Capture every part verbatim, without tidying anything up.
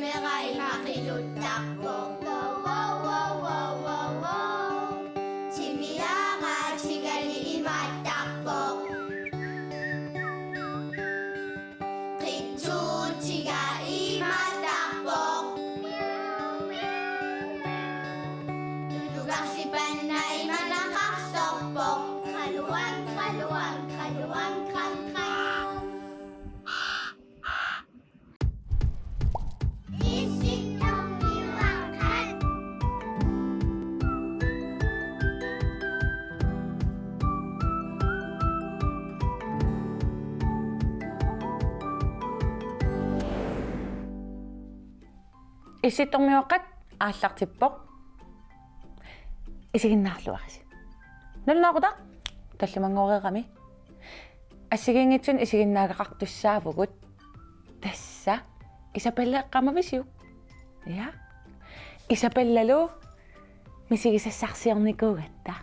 Meeqqat imaattarpoq. Wow, wow, wow, wow, wow, wow. Timiaraatigali imaattarpoq. Qitsuutiga imaattarpoq. Tulukarsipanna imanaqarsorpoq. Qaluang, qaluang, qaluang, qang, qang. Issittormiuaqqat aallartippoq. Isiginnaarluarisi. Nalunaaqutaq tallimanngoreerami. Assigiinngitsunik isiginnaagaqartussaavugut. Tassa Isabella eqqaamavisiuk? Ja. Isabellalu misigisassarsiornikuugatta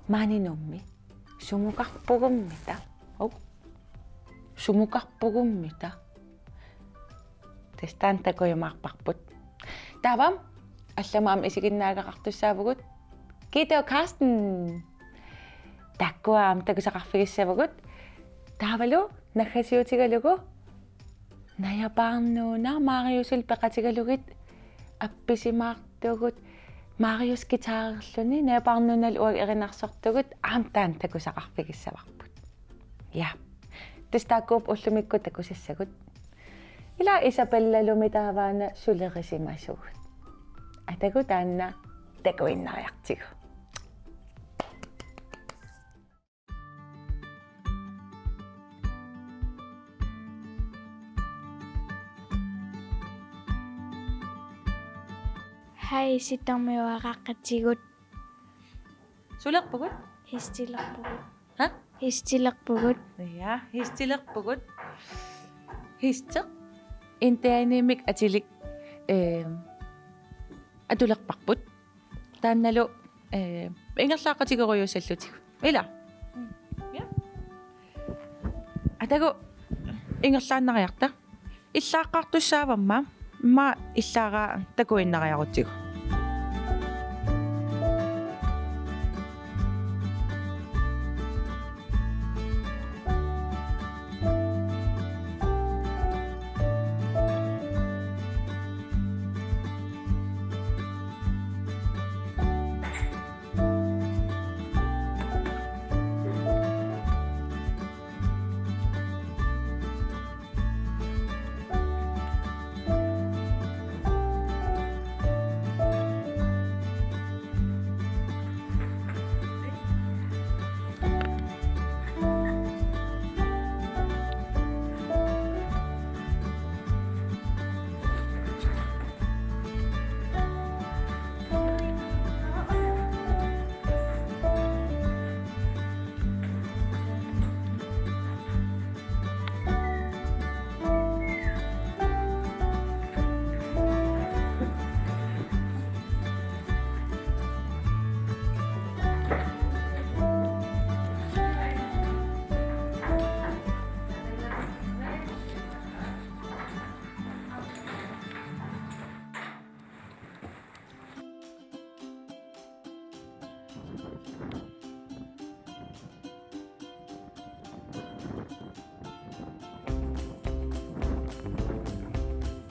maani Nuummi. Sumukarpugummita? Au. Sumukarpugummita? Tassa taanna takujumaarparput. Taava allamut aamma isiginnaagaqartussaavugut. Gitte og Karsten. Taakkua aamma takusaqarfigissavugut. Taavalu naggasiutigalugu najapaarnuuna Mariusilu peqatigalugit appisimaartugut, Marius guitarerluni, najapaarnuunalu uagut erinarsortugut, aamma taanna takusaqarfigissavarput. Ja. Tassa taakkuupput ullumikkut takusassagut. Ila Isabellalumi taavaana sulerisimasagut. Atagu taanna takuinnariartigu. Hej, Issittormiuaqqatigut. Sulerpugut? Histilerpugut. Ha? Histilerpugut. Ja, histilerpugut. Histeq. Intaanimik atilik, eh, atulerparput. Taannalu, eh, ingerlaaqqatigerujussuullutigu. Ila? Mm. Ja. Atagu ingerlaannariarta. Illaaqqaartussaavamma, immaqa illaaraa takuinnariarutsigu.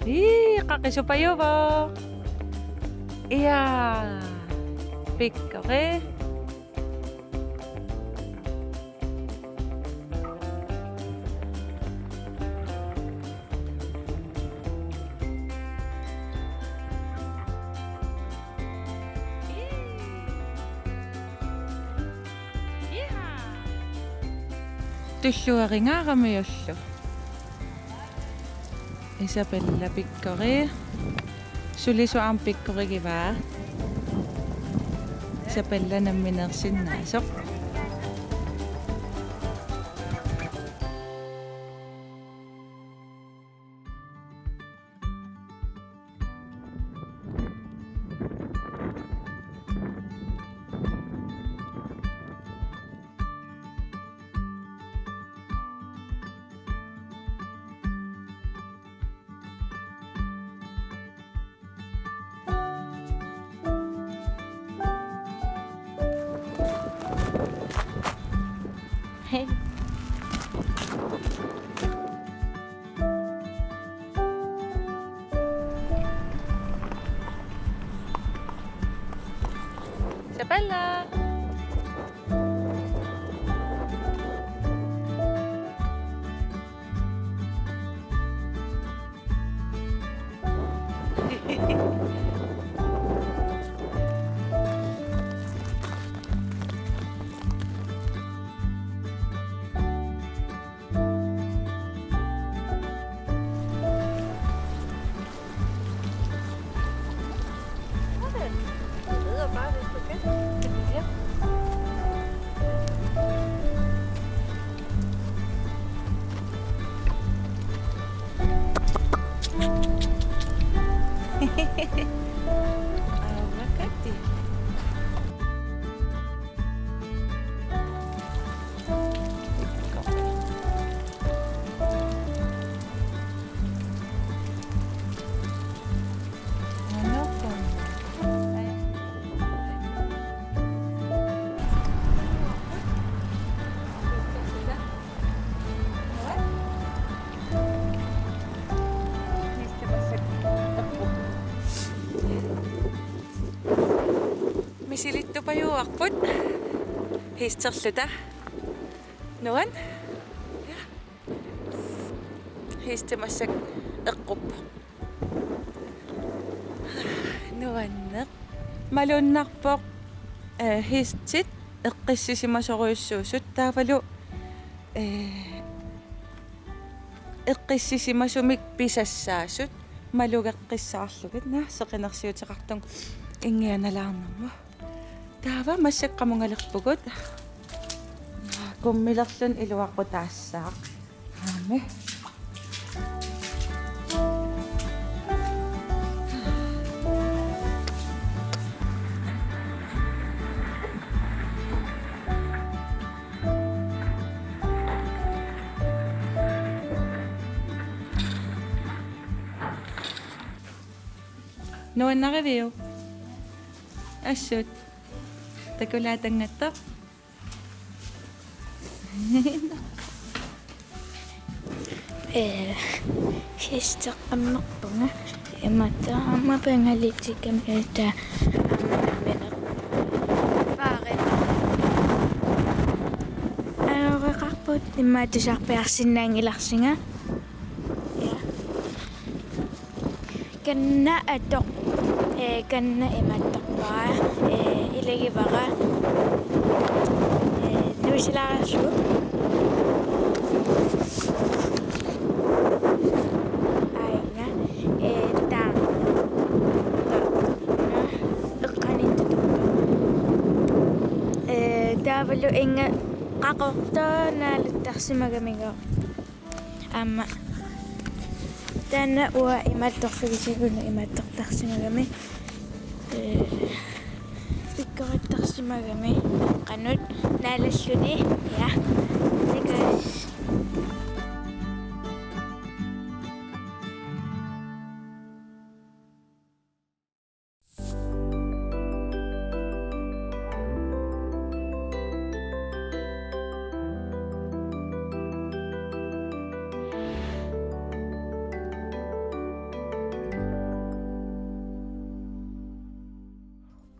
Ii, qaqisupajuvoq. Ia. Pikkori. Tulluaringaaramiullu. Isabella pikkori. Sulisut aamma pikkorigivaa. Isabella nammineersinnaasoq. Sapalla. Misilittupajuarput hiisterluta. Nuan. Hiisti massakkut eqquppoq. Nuanneq. Malunnarpoq, eh, hiistit eqqissisimasorujussuusut taavalu, eh, eqqissisimasumik pisassaasut malugeqqissaarlugit. Naa, seqinersiuteqartunga inngianalaarnermut. Taava massakkut qamungalerpugut. Kummilerluni iluaqutaassaaq. Aamma. Nuannariviuk? Assut. Takulaatanngattoq. Ee, hiisteqqammerpunga. Imatut aamma pangalitikkamik ita aamma nammineq. Paarit. Ajoreqarput immaqa tusarpiarsinnaanngilarsinga. Ja. Kanna atoq, ee, kanna imattorpara, ee, ilagivara, ee, nuisilaarsuuvoq. Aajuna, ee, taanna. Taanna. Eqqaniittoq. Ee, taavalu inga qaqortoq naaluttarsimagamiuk. Aamma taanna uanga imaattorfigisigunnu imaattortarsimagami. Ee, pikkorittarsimagami qanoq naalalluni. Ja. Takuss.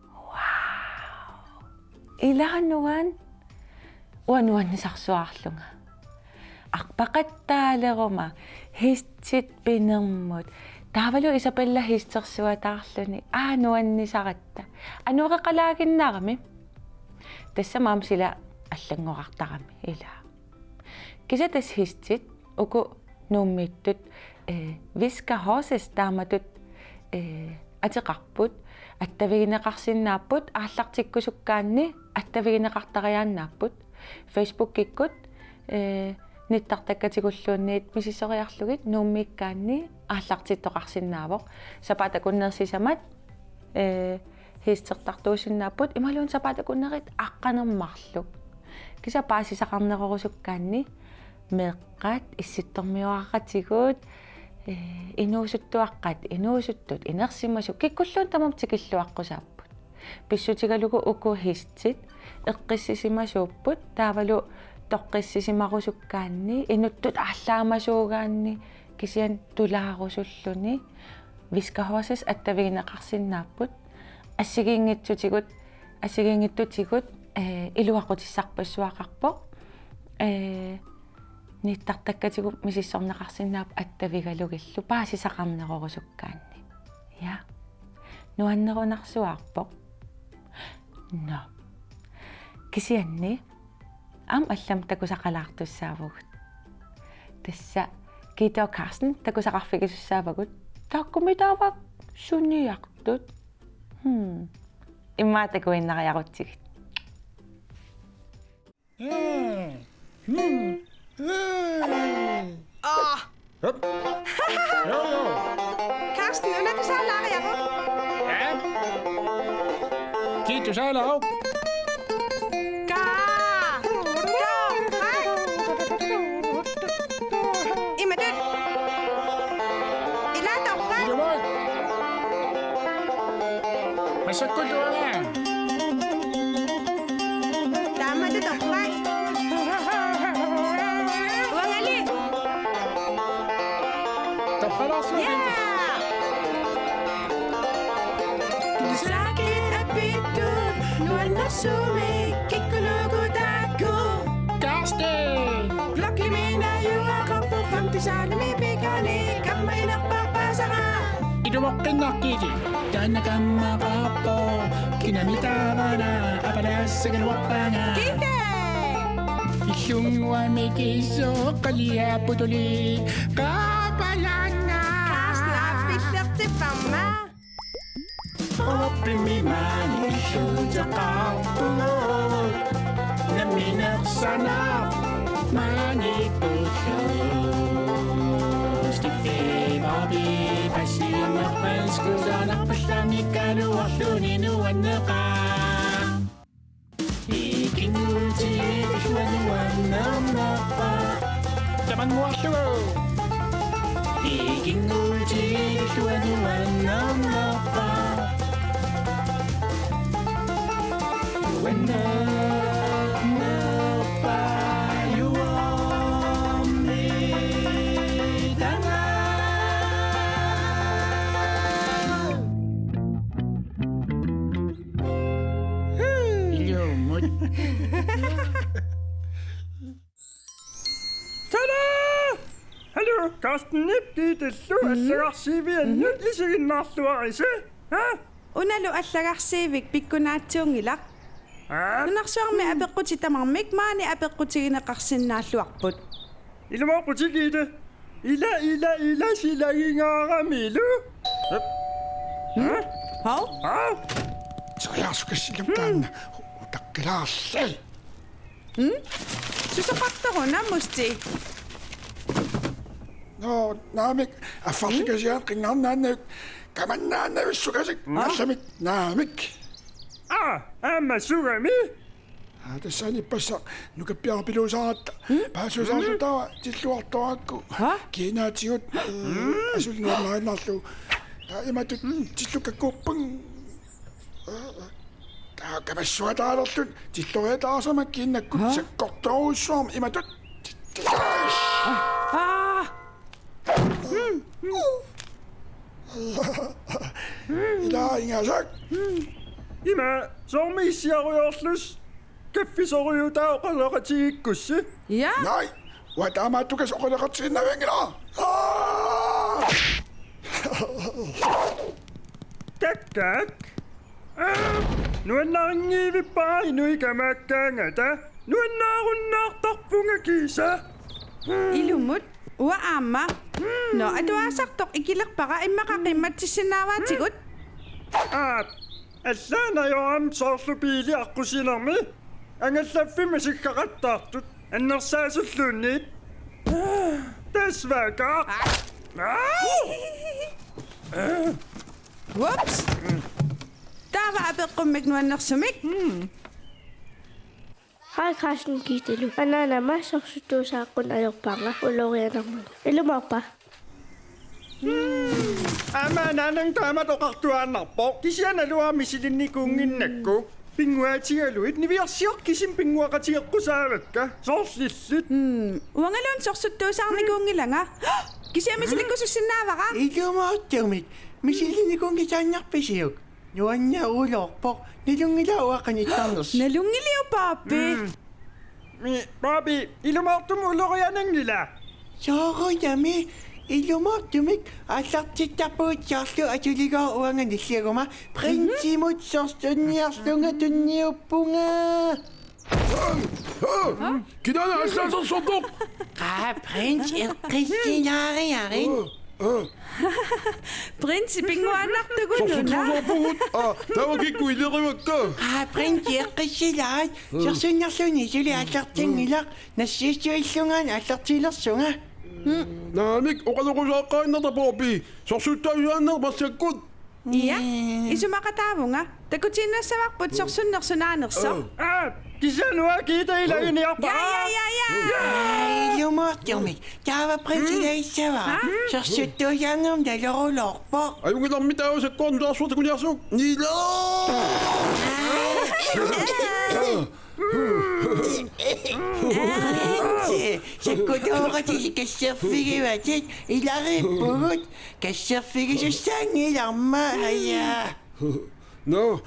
Wow. Ilaa nuan. Uanga nuannisarsuarlunga. Arpaqattaaleruma hiistit pinermut. Taavalu Isabella hiistersuataarluni. Aa, nuannisaratta. Anoreqalaaginnarami. Tassa aamma sila allanngorartarami. Ilaa. Kisianni tassa hiistit uku Nuummiittut, ee, Viska Horses taamatut, ee, ateqarput, attavigineqarsinnaapput, aallartikkusukkaanni attavigineqartariaannaapput, Facebookikkut, ee, nittartakkatigulluunniit misissoriarlugit Nuummiikkaanni aallartittoqarsinnaavoq, sapaatip akunneri sisamat, ee, hiistertartuusinnaapput imaluunniit sapaatip akunneri aqqaneq-marluk. Kisianni paasisaqarnerorusukkaanni meeqqat, issittormiuaraqatigut, ee, inuusuttuaqqat, inuusuttut, inersimasut, kikkulluunniit tamarmik tikilluaqqusaapput. Pissutigalugu uku hiistit eqqissisimasuupput, taavalu toqqissisimarusukkaanni, inuttut aallaamasuugaanni, kisianni tulaarusulluni. Whiskerhorses attavigineqarsinnaapput. Assigiinngitsutigut, assigiinngitsutigut, ee, iluaqutissarpassuaqarpoq. Ee, nittartakkatigut misissorneqarsinnaapput attavigalugillu paasisaqarnerorusukkaanni. Ja. Nuannerunarsuaarpoq. Nå. Kisianni aamma allamik takusaqalaartussaavugut. Tassa Gitte og Carsten takusaqarfigisussaavagut. Taakku mitaava suniartut. Hmm. Immaqa takuinnariarutsigit. Aa. Hup. Jo, jo. Carsten, una tusaalaariaruk? Ja. Gitte tusaalaaruk. Kaa. Kaa. Imatut. Ilaa torrak. Ilumoorpoq. Massakkut uanga. Taamatut torrak. Uangali. Torralaarsuaq. Ja. Tusaakit apittut nuannersumik kikkunuku taakku. Carsten. Blokkimi najugaqarpoq femte sandimi pikani kammaginerpaaq paasara. Ilumoqqinnaqqili. Taanna kammaqarpoq kinami taavana apalassagaluarpaanga. Gitte! Illunnguamik isoqqaliapputuli qaapalanga. Carsten, aappillertipparma. Orpimmi maani illuuteqarpugut. Nammineq sanaq maani pullu. Stiffi Bobby, passiinnarpasku sanarpallanngikkaluarluni nuanneqaaq. Ikinngullutit illuanuannernerpa. Tamannguarlugu. Ikinngullutit illuanuannernerpa. Nuannernerpa juormitanga. Ilumut. Tada! Hallo, Carstenip Gittellu. Mhm. Allagarsiiviannut, mhm, isiginnaarluarisi. Ha? Unalu allagarsiivik pikkunaatsuunngilaq. Aa? Nunarsuarmi, mm, apeqqutit tamarmik maani apeqqutigineqarsinnaalluarput. Ilumoorputit, Gitte. Ila, ila, ila silagingaaramilu. Hop. Hmm? Ha? Hov? Hov? Teriaasukassillugu, hmm, taanna. Utaqqilaarli. Hmm? Susoqartoruna, Musti? Nå, naamik, affarlikasiat, hmm, qinngarnaannavik, kamannaannavissukkasik, hmm, allamik, naamik. Aa, aamma sugami? Aa, tassani ippassaq nukappiarpiluusaaratta. Hmm? Paasuusaarluta, hmm, tilluartoraakku. Ha? Kiinaatigut, eh, hmm, asuli nuannariinnarlugu. Aa, imatut, hmm, tillukkakkuppunga. Aa, aa. Taa kamassuataalerluni tilloriataarsama kiinnakkut, ha? Sakkortoorujussuarmik imatut. Aa! Aa! Ilaa ingasak. Ima, soormi issiarujoorlusi? Kaffisorujuutaa oqaloqatigigussi? Ja? Naa, uanga taamaattukkut oqaloqatigiinnavianngilara. Aa! Kakkaak. Aa, nuannarinngivippara inuit kamaakkaangata. Nuannaarunnaartarpunga kiisa. Ilumut, uanga aamma. Nå, atuaasartoq ikilerpara, immaqa qimmattissinnaavaatigut. Aap, allaat ajoramik soorlu biili aqqusinermi. Angallaffimmi siggaqattaartut. Annersaasulluunniit. Tasvaakaq. Aa! Whoops! Taava apeqqummik nuannersumik. Hmm. Hej, Carsten, Gittelu. Anaanama sorsuttuusaaqqunik ajorpaanga ulorianarmanga. Ilumoorpa? Hmm. Aamma anaanannga taamatut oqartuaannarpoq. Kisianni naluara misilinnikuunnginnakku. Pinnguaatigalugit niviarsiorkisimi pinnguaqatigeqqusaavakka. Sorsillit. Mm, uangaluunniit sorsuttuusaarnikuunngilanga. Kisianni misilikkusussinnaavara. Ilumoortumik. Misilinikuunngisaannarpisiuk? Nuannaruloorpoq. Nalunngilara uanga qanittarnersi. Nalunngiliuk, Papi? Mm. Mi, Papi, ilumoortumik uloriananngila. Soorunami, ilumoortumik aallartittarpugut soorlu atuligoor uanga nilliaguma prinsimut sorsunniarlunga tunniuppunga. Kinaana allaasersortoq? Qaa, prins eqqissilaariarit. Prinsi pinnguaannartugununa. Sorsutuusaarpugut. Aa, taava kikkut ilerivakka. Aa, prinsi eqqissilaarit. Sorsunnerluni suli aallartinngilaq. Nassiussuillunga aallartilersunga. Naamik, oqaloqusaaqqaannartarpoq Papi. Sorsuttaasiaannarpoq massakkut. Ja, isumaqataavunga. Takutiinnassavarput sorsunneq sunaanersoq. Aa, kisianni uanga kiita ilaginiarpara. Ja, ja, ja, ja. Aa, ilumoortumik. Taava prinsi ilagissavara. Sorsuttuusaarnermik naloruloorpoq. Ajunngilarmi taava sakkortunersortakuniarsuuk. Nilo! Sakkutooqatilik kasserfigivatit, ilariippugut, kasserfigisussaanngilarma, aja. Nå.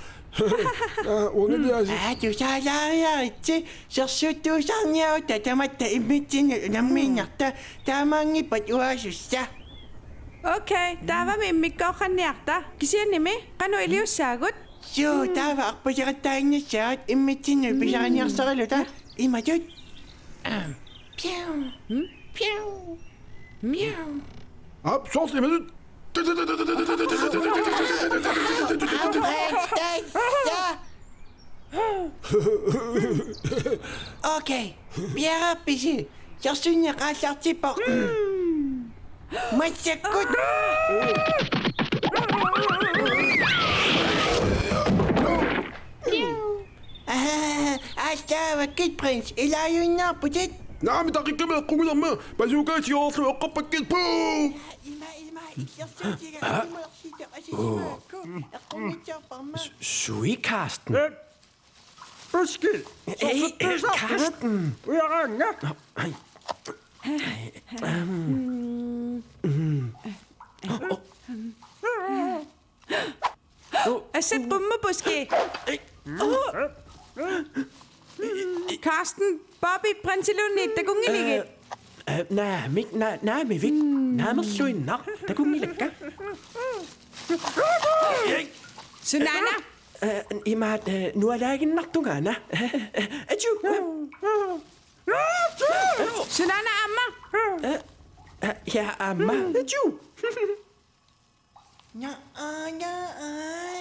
Aa, uangaliaasi. Aa, tusaalaariaritsi, sorsuttuusaarniarutta tamatta immitsinnut unammiinnarta, taamaanngippat uaasussa. Okay, taavami immikkoorniarta. Kisiannimi, qanoq iliussaagut? Suu, taava arpasiqattaaginnassaagut immitsinnut pisariniarsaraluta. Imatut. Aam. Piu. Piu. Piu. Aap, soorlu imatut. Aap, tassa. Okay, piareerpisi? Sorsunneq aallartippoq. Massakkut. Aa, aassaavakkit, prins, ilaajunnaarputit. Naamik, taqikkama eqqunngilama, bazooka siorlu eqqorpakkit. Puu! Ima, ima, illersuutiga, ima, ersita, asisimaakku, eqqunngitsoorparma. Sui, Carsten. Puski. Ei, Carsten. Ujaraanga. Ai. Assat qummut, Puski. Ei. Carsten, Bobby, prinsiluunniit takunngiligit? Eh, eh, naamik, na-, naamivik. Naamerluinnaq. Takunngilakka. Ei. Sunaana? Eh, imaat, eh, nualaaginnartungaana. Atiu. Sunaana aamma? Eh, eh, ja, aamma. Atiu. Naa, naa.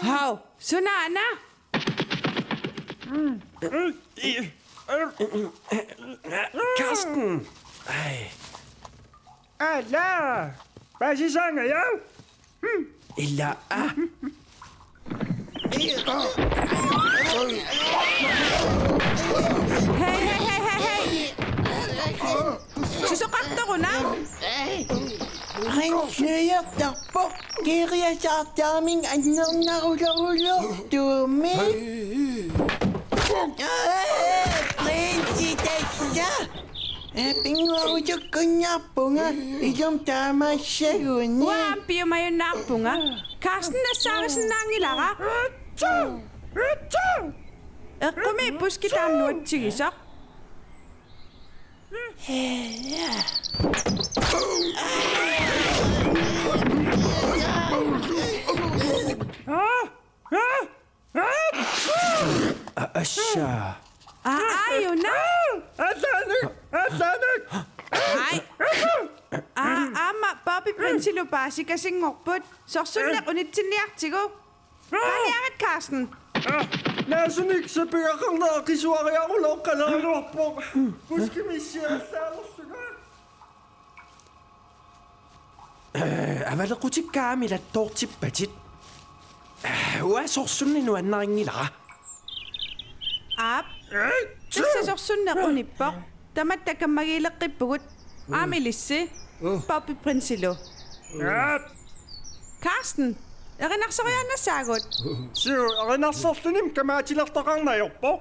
Hau, sunaana? Carsten. Ai. Ala, paasisaanngajau? Ila, ah. Hej, hej, hej, hej, hej. Susoqartoruna? Rinniartarpoq, kiriasaartaramik annernarulerulortumik. Prinsi tassa. Eh, pinnguarusukkunnaarpunga, ilumut taamaassaguni. Uanga piumajunnaarpunga. Carsten nassaarisinnaanngilara. Eqqumiippusi taanna nuatsigisoq. Aa, assa. Aa, aajuna. Allaanik, allaanik. Ai. Aa, aamma Bobby prinsilu paasikasinngorput. Sorsunneq unitsinniartigu. Paaniarit, Carsten. Naasunik sapigaqarnera qisuariaruloqqalaaruarpoq. Puskimissiassaalersugaat. Eh, avalequtikka aamma ilattoortippatit. Eh, uanga sorsunneq nuannarinngilaq. Aap. Tassa sorsunneq unippoq. Tamatta kammagiileqqippugut. Aamma ilissi. Bobby prinsilu. Aap. Carsten. Erinarsoriaannassaagut. Suu, erinarsorluni kamaatilertoqarneq ajorpoq.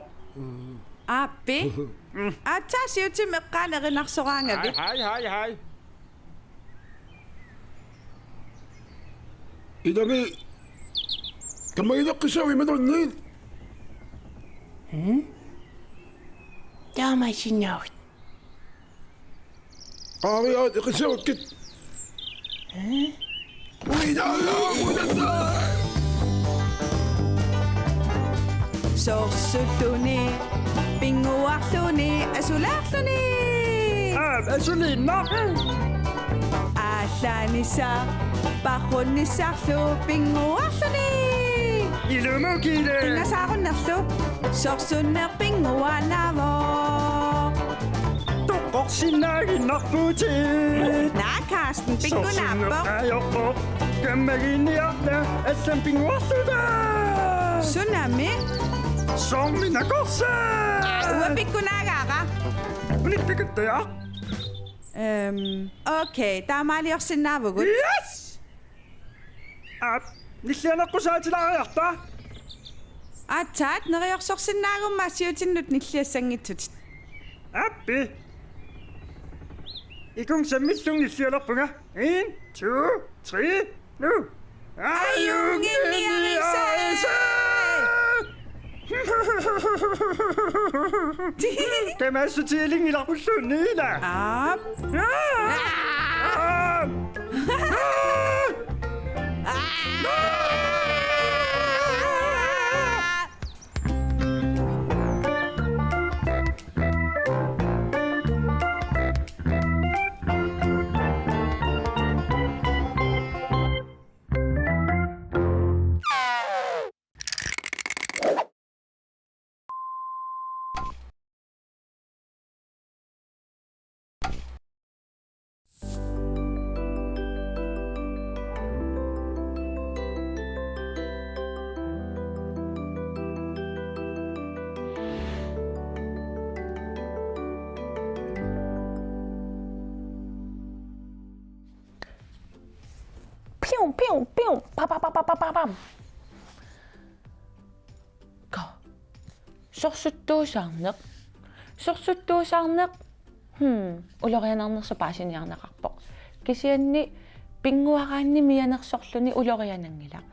Aappi. Mm. Aatsaat siutimmi eqqaani erinarsoraangavit. Hai, hai, hai, hai. Ilami kammagileqqissaagut imaluunniit? Hmm? Taamaassinnaavugut. Qaariaat eqissavakkit. Hmm? Uinaa, uinaa. Sorsulluni, pinnguarluni, asulaarluni. Aap, asuliinnaq. Aallaanissaq, parrunnissarlu, pinnguarluni. Ilumut kile. Pingasaarunnerlu, sorsunneq pinnguaannavoq. Toqqorsinnaaginnarputit. Naa, Carsten, pinngunaappoq. Sorsunneq ajorpoq. Kammaginniarta, allamik pinnguarluta. Sunami? Soormi nakorsaa. Uanga pikkunaagaara. Unik pikkuttaja. Ehm, okay, taamaaliorsinnaavugut. Yes! Aap, nillianeqqusaatilaariarta. Aatsaat neriorsorsinnaagumma siutinnut nilliassanngitsutit. Aappi. Ikung sammillunga nillialerpunga. En, to, tre, nu. Ajunngilaq. Ajunngilaq. Kamaassutsiilinngilarpulluunniit ila. Aap. Aa! Aa! Aa! Piu, piu, piu. Pa, pa, pa. Ka. Sorsuttuusaarneq. Sorsuttuusaarneq. Hmm, ulorianarnersoq paasiniarneqarpoq. Kisianni pinnguaraanni mianersorluni uloriananngilaq.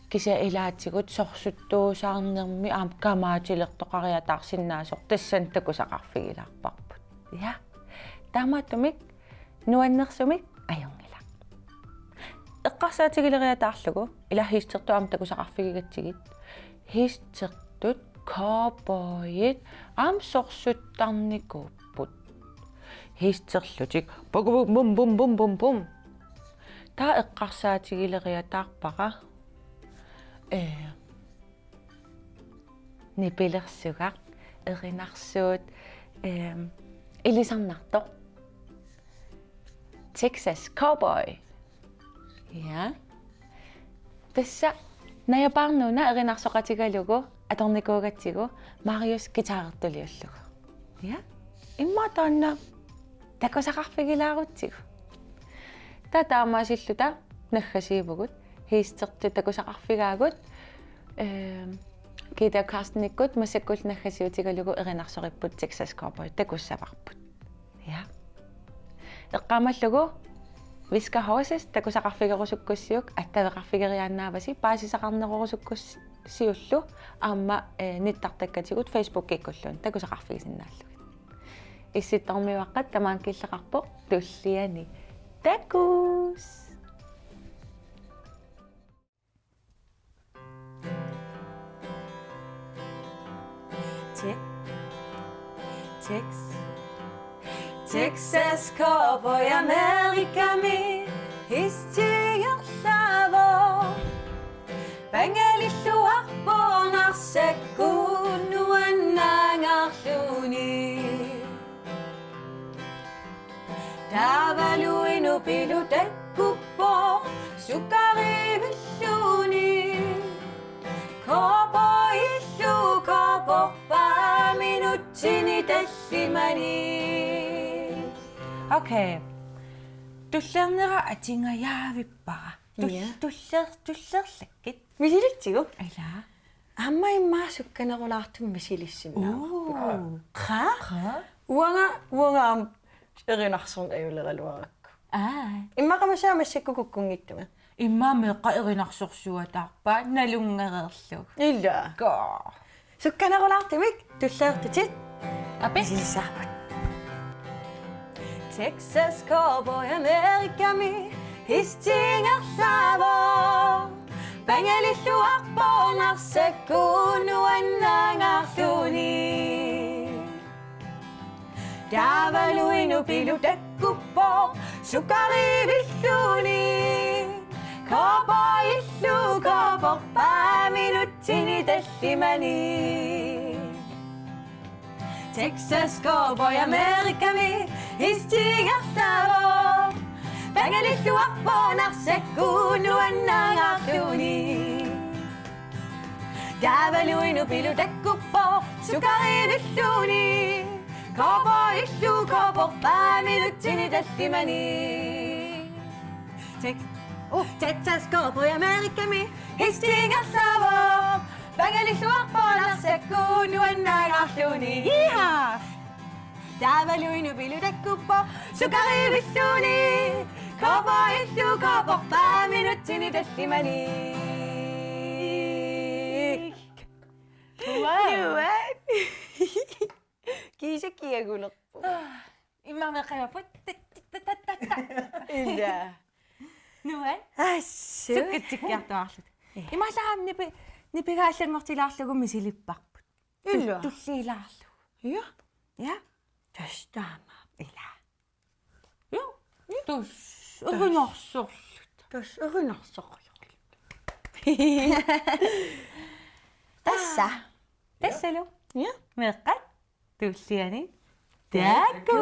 Kisianni ilaatigut sorsuttuusaarnermi aamma kamaatilertoqariataarsinnaasoq tassani takusaqarfigilaarparput. Ja. Taamaattumik nuannersumik ajunngilaq. Eqqarsaatigileriataarlugu, ila hiistertut aamma takusaqarfigigatsigit. Hiistertut, cowboyit, aamma sorsuttarnikuupput. Hiisterlutik, bum, bum, bum, bum, bum, bum. Taava eqqarsaatigileriataarpara. Ee, nipilersugaq, erinarsuut, ehm, ilisarnartoq. Texas Cowboy. Ja. Tassa Naja Parnuna erinarsoqatigalugu atornikuugatsigu Marius guitarertuliullugu. Ja. Immaqa taanna takusaqarfigilaarutsigu. Taava taamaasilluta naggasiivugut, hiistertut takusaqarfigaagut, ehm, Gitte Carstenikkut massakkullu naggasiutigalugu erinarsoripput Texas Cowboy takussavarput. Ja. Eqqaamallugu Viska Horses takusaqarfigerusukkussiuk attaveqarfigeriaannaavasi paasisaqarnerorusukkussiullu aamma, eh, nittartakkatigut Facebookikkulluunniit takusaqarfigisinnaallugit. Issittormiuaqqat tamaanga killeqarpoq tulliani. Takuss! Tex-, Tex-, Texas Cowboy Amerikami hiistigerlavoq. Pangalilluarpoq Narsakkut nuannaangaarluni. Taavalu inupilu takkuppoq sukariivilluni. Cowboyillu cowboypaa minutsini tallimani. Okay. Tullianera atugaavippara. Tul-, Ja. tuller-, tullerlakkit. Misilitsigu? Ila. Aamma immaqa sukkanerulaartumik misilissinnaavara. Uu. Qa? Qa? Uanga, uanga aamma erinarsorneq ajuleraluarakku. Aa. Immaqa massakkut kukkunngitsumik. Immaqa meeqqat erinarsorsuataarpaat nalunngereerlugu. Ila. Ko. Sukkanerulaartumik tullertutit. Api. Misilisaarput. Texas Cowboy Amerikami hestingerlaavoq. Pangalilluarpoq Narsakkuup nuannaangaarluni. Taavalu inupilu takkuppoq sukariivilluni. Cowboyillu cowboyerpaa minutsini tallimani. Texas Cowboy Amerikami hestingerlaavoq. Pangalilluarpoq Narsakkuup nuannaangaarluni. Taavalu inupilu takkuppoq sukariivilluni. Cowboyillu cowboyerpaa minutsini tallimani. Tex-, oh, Texas Cowboy Amerikami hestingerlaavoq. Pangalilluarpoq Narsakkuup nuannaangaarluni. Iha! Taavalu inupilu takkuppoq sukariivilluni. Cowboyillu cowboyerpaa minutsini tallimani. Wow. Nuan. Kiisa kiagulerpoq. Immaqa meeqqat imaappoq. Ta, ta, ta, ta, ta. Ila. Nuan. Assut. Sukkatsikkiartuaarluta. Imaallaat nipi-, nipigaallanngortilaarlugu misilipparput. Ila. Tul-, tulliilaarlugu. Ja. Ja. Tassa taama. Ila. Ja. Tassa erinarsorluta. Tassa erinarsorluta. Tassa. Tassalu. Ja. Meeqqat. Tulliani. Taakku.